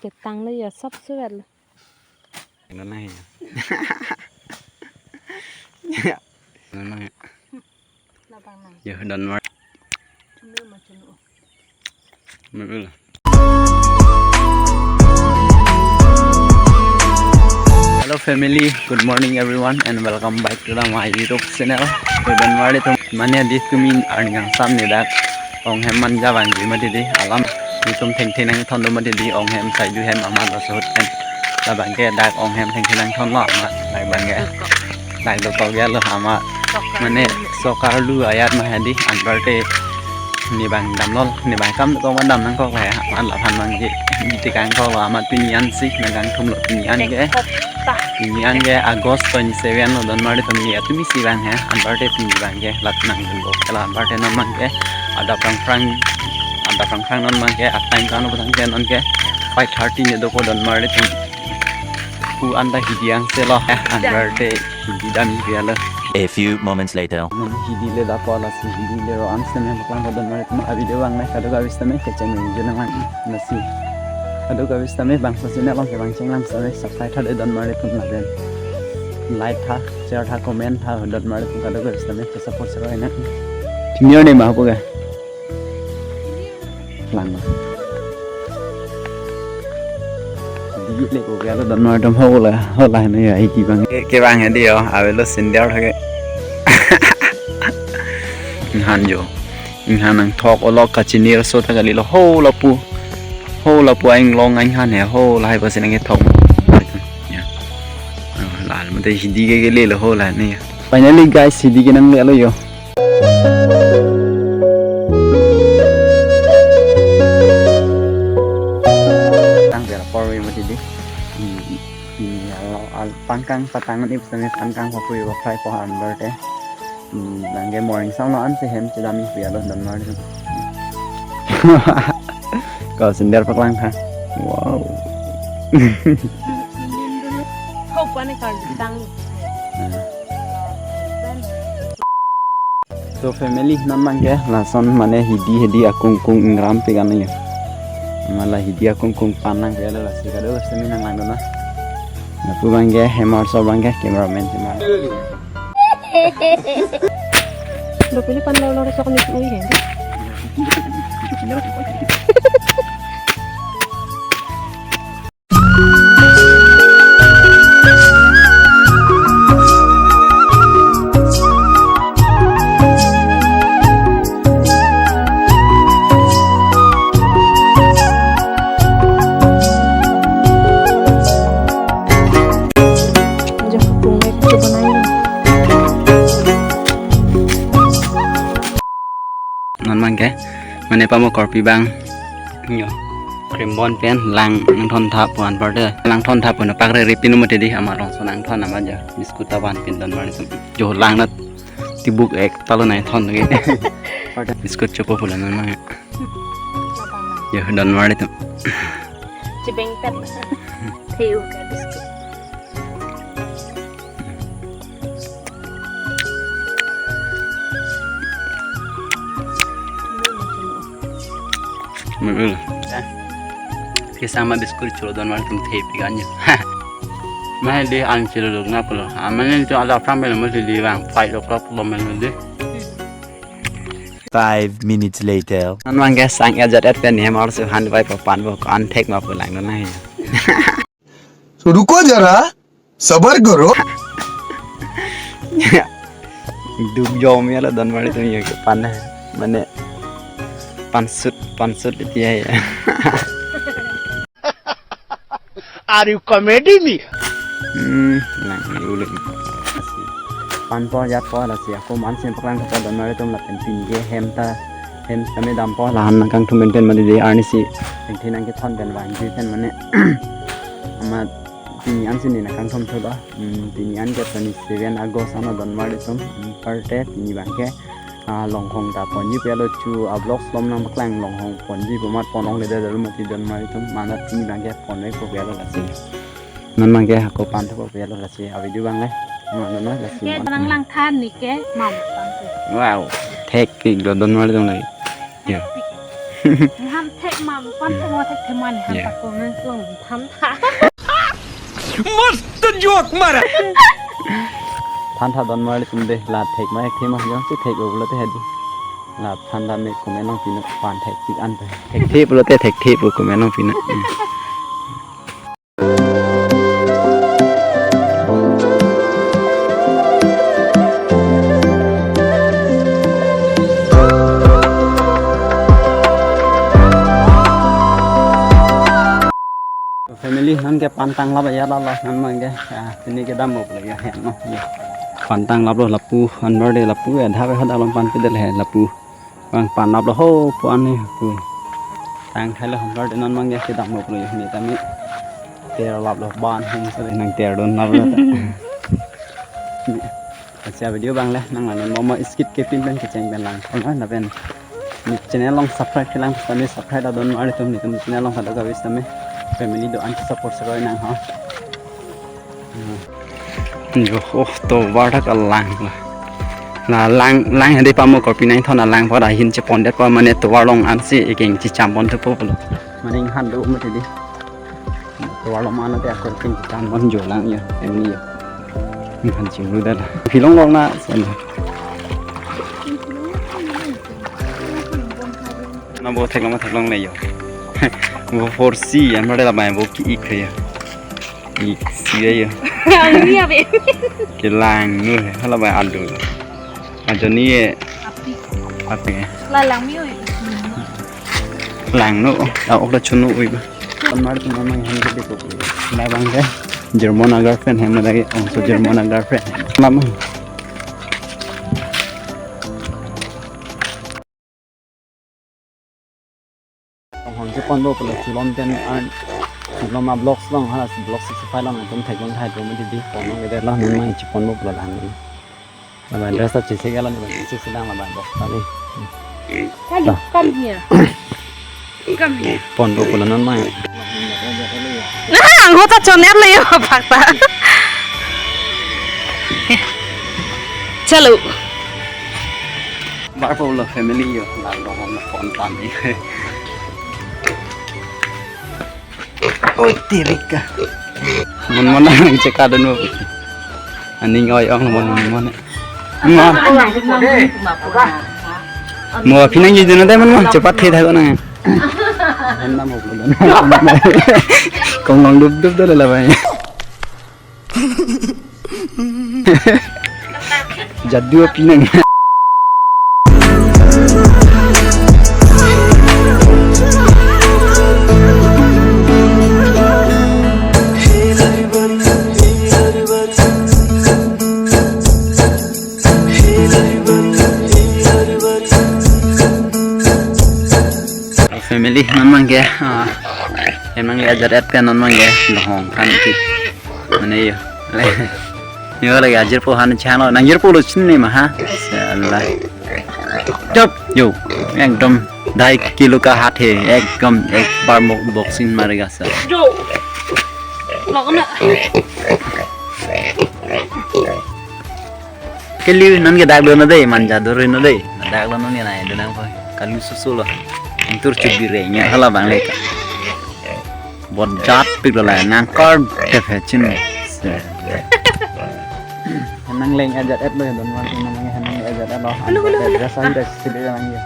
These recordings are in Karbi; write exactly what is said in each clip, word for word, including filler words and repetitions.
Ketang lo ya, sop suwet lo. Ano na ya? Ya. Ano na ya? Labang nang. Ya, don't worry. Chunu ma chunu. Hello family, good morning everyone and welcome back to the my YouTube channel. Good morning to mane di tumi arning kangsam ne dak ong hem manja vangji mati di alam. Itum thengthe nangthon do mati di ong hem saidu hem amat lo suhut hem. Labang ke dak ong hem thengthe nangthon lo amat labang ke. Dak dokok gelo amat. Mane sokar lu ayat mah di anparte ne bang damlo ne bang kam ko ma dam nangkok le amat laphan bang ke. Di tekang kok lo amat pini an si nangkangthum lo pini an ke. Pini an ke August twenty seven lo don mari tumi ya tumi si bang he anparte pini bang ke lat nang dun kok la anparte non bang ke ada prang prang ada prang prang non bang ke atang kan lo bang ke non ke five thirty ne dokok don mari tum. Ku anta hidi angse lo eh anparte hidi dam hidi alo. A few moments later. Hidi le dapo lasi hidi le ro angse me bang ko don mari tum abi de bang me kado ka bis tame keceng me jena lang lasi. Kado ka bis tame bang sasi ne bang ke bang cheng lang same subscribe tha de don mari tum laden. Like tha, share tha, comment tha don mari tum kado ka bis tame ke support sero ina. Junior ne ma ko ga. Lang. Di le ko galo don mari tum ho la ho la ne ya iki bang. Ke bang ya dio avelo sender thake. Inghan jo. Inghan nangthok olok kachinir so ta kali lo ho lapu. Ho lapu aing long aing han he ho lahai pasin nangthok. Ya. Lal mate hidi ke ke le lo ho la ne ya. Finally guys hidi ke nang le lo yo. Tang ber por wi mati di. Ini alo al pangkang patang ni putang pangkang papu wi fry po hamburger te. Bang ke morning sang lo an se hem chedam ni alo don mari. Ko sender paklang ha. Wow. Hope ani kar tang. So family non bang ke lason mane hidi hidi akung kung ingram pe kan ya. Mala hidi akung kung panang pe lasi kado semi nang lang na. Lapu bang ke hemar so bang ke cameraman hemar. Dopili pan lo lo sok ni ui he. Non bang ke mane pamo korpi bang. Yo. Krimbon pen lang nangthon thap puan parte. Lang thon thap puan pakre ripin mo tedi ama rong so nangthon ama ja. Biscuit ta ban pin don mari tum. Jo lang na tibuk ek talo nai thon ke. Biscuit chopo pulan non bang. Ya don mari tum. Chibeng pet. Theu ka biscuit. Mul. Kisama biscuit chulo don mari tum the piganyo. Mah de an chulo dog na pulo. Amane to ada pram bel mo di bang five o'clock bom bel di. Five minutes later. Non bang ke sang ya jat et pen hem arsu han bai papan bo kan thek ma pulang non na. तो रुको जरा, सबर करो। Duk jom ya la don mari tum ya ke pan hai. Mane pansut pansut dia ya. Are you comedy me? Hmm, lang ni ulit. Pan po jat po lasi ako man sin paklang kata don mari tum lapen pin ke hem ta hem kami dam po lahan nangkangthum pen pen mati de arni si. Pin nang ke thon pen bang ji pen mane. Ama pini an sini nangkangthum thu ba. Hmm, pini an ke twenty seven August ano don mari tum. Hmm, parte pini bang ke. Ah, longhong ta ponji pelo chu a vlog slom nang paklang longhong ponji bomat pon ong le de daru mati don mari tum manat pini bang ke pon le ko pelo lasi. Non bang ke ako pan thu ko pelo lasi. A video bang le. Mana non lasi. Ke bang lang than ni ke mam bang ke. Wow. Thek ki lo don mari tum lagi. Ya. Ham thek Mam pan thek ma thek the man han. Yeah. Pak ko nang long than tha. मस्त जोक मारा। Than tha don mar tum de, la thek ma thek ma jongsi thek lo pulote hedi. La than tha me comment nangpinon, pan thek tik an pe. Thekthe pulote thekthe pu comment nangpinon. Family, non ke pan tanglap ya la la, non mang ke, ah, pini kedam bo lagi ya, no. Pan tanglap lo lapu, anbar de lapu ya, dhap ya, hadak along pan pidel he lapu. Bang pan lap lo ho pu ani pu. Tang thai lo hamlar de non mang ya kedam lo pu ni tame. Ter lap lo ban hum sa nang ter don lap lo ta. Acha video bang le nang lanon mo mo skip ke pin pen kecheng pen lang. Kona na pen. Ni channel along subscribe ke lang sa ni subscribe adon mar tum ni tum channel along kada gavis tame. Family do an support seroi nang ha. Hmm. Jo, oh, tovar dak alang. La lang, lang hadi pamo korpi nang thon alang pada hin chepondet pa mane tovar along ansi ekeng chicham pon thupo pulo. Mane inghan do mati di. Tovar along mane te akor keng chicham pon jo lang ya, em ni ya. Inghan chinglu dala. Pilong long na sen. Na bo theklong theklong le yo. Bo four C, an mare la bai bo ki ik ya. Ik si ya yo. Ang ni abe. Kelang nu he, hala bai alu. Ajo ni e. Api. Api. La lang mi oi. Lang nu, a ok da chunu oi ba. Kan mar tu mama yang ke deko. La bang ke. German a girlfriend hem lagi. Oh, so German a girlfriend. Mama. Hong si pon bo pulo chulom ten an chulom a vlogs long hala si vlog sixty five long atum thek long thai atum di di pon long ke la non mai chi pon bo pulo lang. Lama dress ta chisi ke la ni chisi lang lama dress ta ni. Come, come here. Come here. Pon bo pulo non mai. Nah, anggota chonep le yo pakta. Chalo. Barpo lo family yo, la lo hom phone tan ni. Oi, tirika. Mon mon ang cheka dun mo. Aning oi ong mon mon. Mon. Mo pinang ji dun de mon mon, cepat the tha ko nang. Hen na mo ko dun. Kong long dup dup dala la bai. Jadu api nang. Family, non mang ke, ah, emang ya jarat kan non mang ke, lohong kan ki. Mane yo. Yo lagi ajir po han chang lo, nang jir po lo chin ni ma ha. Salah. Chop yo. Ekdom dai kilo ka hat he. Ekdom ek bar mo boxing marega sa. Jo. Lo na. Keli non ke dak do na dei, manja do ri na dei. Dak do non ke nai do nang po. Kalu susu lo. Tur chubire nya hala bang le ka. Bot jat pik lo la nang kar dep he chin. Nang leng ajat et lo don man nang nang ajat et lo. Hello, hello, hello. Dress an dress sili nang ye.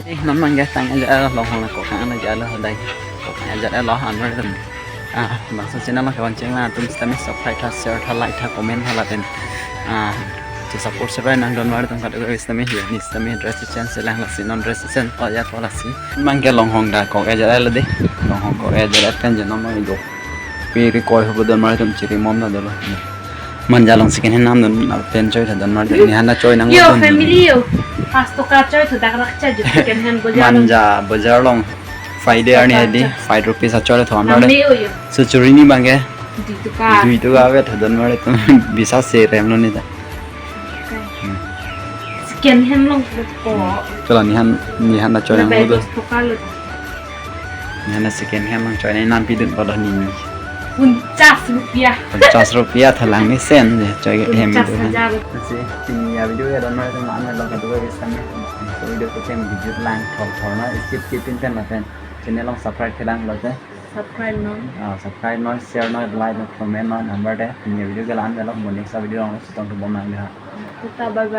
Eh, non mang ya tang ajat lo hong ko kan ajat lo dai. Ko kan ajat lo an mer. Ah, bangso channel lo kawan cheng la tum sitame subscribe tha, share tha, like tha, comment tha lapen. Ah, che support sebai nang don mar tum kat ko sitame hi ni sitame dress change lang la si non dress change ko ya ko la si. Mang ke long hong da ko ajat lo de. Long hong ko ajat kan je non mang do. Pi ri koi ho don mar tum chiri mom na dolo. Manja along second hand nam don pen choi tha don mar ni hana choi nang. Yo don. Family yo. Pas to ka choi to dak rak cha ju second hand bojar along. Manja bojar along. Friday arni hadi five rupees achoi tha don mar. Nang le yo yo. So churi ni bang ke. Dui to ka. Dui to ka vet tha don mar tum bisa se rem lo ni ta. Second hand long ko. Chola ni han ni hana choi nang do. Dos to ka lo. Nana second hand mang choi nai nam pidun pada ni ni. Pon chas rupiah. Pon chas rupiah thalang ni sen je choi ke hem pon chas pidun. Hajar. Si pini ya video ya don mar tum an lo ka do ke sam. So video ko tem video lang thor thor na skip skip pin pen ma pen. Channel along subscribe kelang lote. Subscribe non. Ah, subscribe non, share non, like non, comment non, number de. Pini video ke la-an lo, mo next video along chetongthu bom nang de ha. Tata, bye bye.